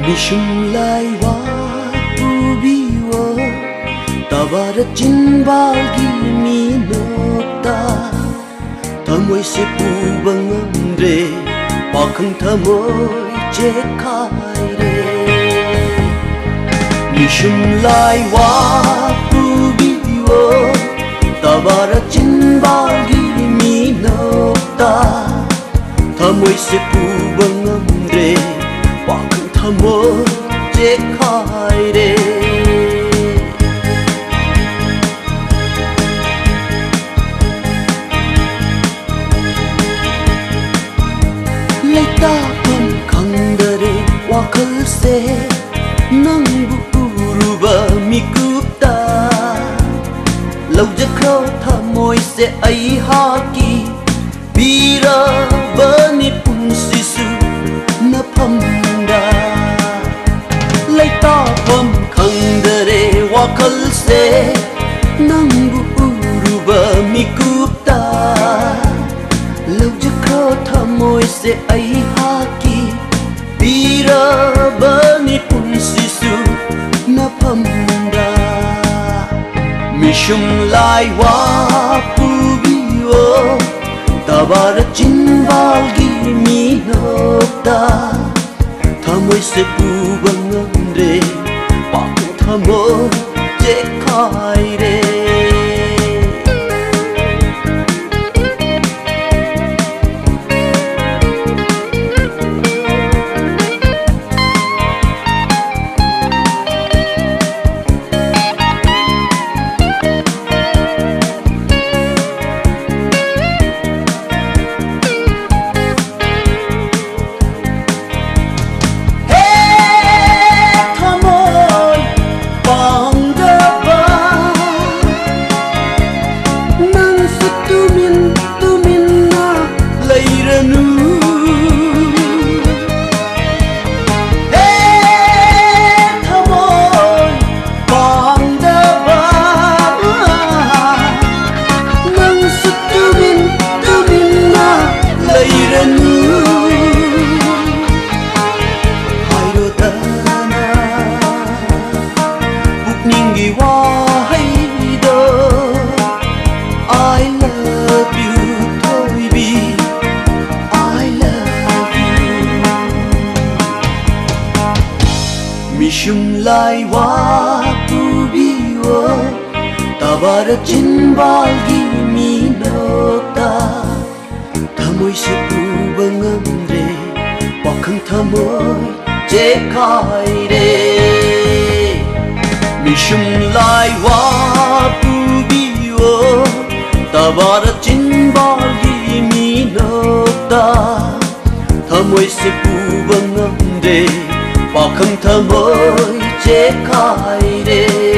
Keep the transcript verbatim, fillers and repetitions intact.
ꯃꯤꯁꯨꯝ ꯂꯥꯏꯋꯥ ꯄꯨꯕꯤꯌꯣ, ꯇꯕꯥꯔ ꯆꯤꯟꯕꯥꯜꯒꯤ ꯃꯤꯅꯣꯛꯇ꯫ ꯊꯃꯣꯏꯁꯦ ꯄꯨꯕ ꯉꯝꯗ꯭ꯔꯦ, ꯄꯥꯈꯪ ꯊꯃꯣꯏ ꯆꯦꯈꯥꯏꯔꯦ꯫ ꯃꯤꯁꯨꯝ ꯂꯥꯏꯋꯥ ꯄꯨꯕꯤꯌꯣ, ꯇꯕꯥꯔ ꯆꯤꯟꯕꯥꯜꯒꯤ ꯃꯤꯅꯣꯛꯇ꯫ ꯊꯃꯣꯏꯁꯦ ꯄꯨꯕ ꯉꯝꯗ꯭ꯔꯦ, ꯄꯥꯈꯪ ꯊꯃꯣꯏ ꯆꯦꯈꯥꯏꯔꯦ꯫ ꯂꯩꯇꯥꯐꯝ ꯈꯪꯗꯔꯦ ꯋꯥꯈꯜꯁꯦ, ꯅꯪꯕꯨ ꯎꯔꯨꯕ ꯃꯤꯀꯨꯞꯇ꯫ ꯂꯧꯖꯈ꯭ꯔꯣ ꯊꯃꯣꯏꯁꯦ ꯑꯩꯍꯥꯛꯀꯤ, ꯄꯤꯔꯕꯅꯤ ꯄꯨꯟꯁꯤꯁꯨ ꯅꯐꯝꯗ꯫ ꯂꯩꯇꯥꯐꯝ ꯈꯪꯗꯔꯦ ꯋꯥꯈꯜꯁꯦ, ꯅꯪꯕꯨ ꯎꯔꯨꯕ ꯃꯤꯀꯨꯞꯇ꯫ ꯂꯧꯖꯈ꯭ꯔꯣ ꯊꯃꯣꯏꯁꯦ ꯑꯩꯍꯥꯛꯀꯤ, ꯄꯤꯔꯕꯅꯤ ꯄꯨꯟꯁꯤꯁꯨ ꯅꯐꯝꯗ꯫ ꯃꯤꯁꯨꯝ ꯂꯥꯏꯋꯥ ꯄꯨꯕꯤꯌꯣ, ꯇꯕꯥꯔ ꯆꯤꯟꯕꯥꯜꯒꯤ ꯃꯤꯅꯣꯛꯇ꯫ ꯊꯃꯣꯏꯁꯦ ꯄꯨꯕ ꯉꯝꯗ꯭ꯔꯦ, ꯄꯥꯈꯪ ꯊꯃꯣꯏ ꯆꯦꯈꯥꯏꯔꯦ꯫ ꯍꯦ ꯊꯃꯣꯏ ꯄꯥꯡꯗꯕ, ꯃꯤꯁꯨꯝ ꯂꯥꯏ ꯋꯥ ꯄꯨꯕꯤꯌꯣ, ꯇꯕꯥꯔ ꯆꯤꯟꯕꯥꯜꯒꯤ ꯃꯤꯅꯣꯛꯇ ꯊꯃꯣꯏꯁꯦ ꯄꯨꯕ ꯉꯝꯗ꯭ꯔꯦ, ꯄꯥꯈꯪ ꯊꯃꯣꯏ ꯆꯦꯈꯥꯏꯔꯦ꯫ ꯃꯤꯁꯨꯝ ꯂꯥꯏ ꯋꯥ ꯄꯨꯕꯤꯌꯣ, ꯇꯕꯥꯔ ꯆꯤꯟꯕꯥꯜꯒꯤ ꯃꯤꯅꯣꯛꯇ ꯊꯃꯣꯏꯁꯦ ꯄꯨꯕ ꯉꯝꯗꯦ, ꯄꯥꯈꯪ ꯊꯃꯣꯏ ꯆꯦꯈꯥꯏꯔꯦ꯫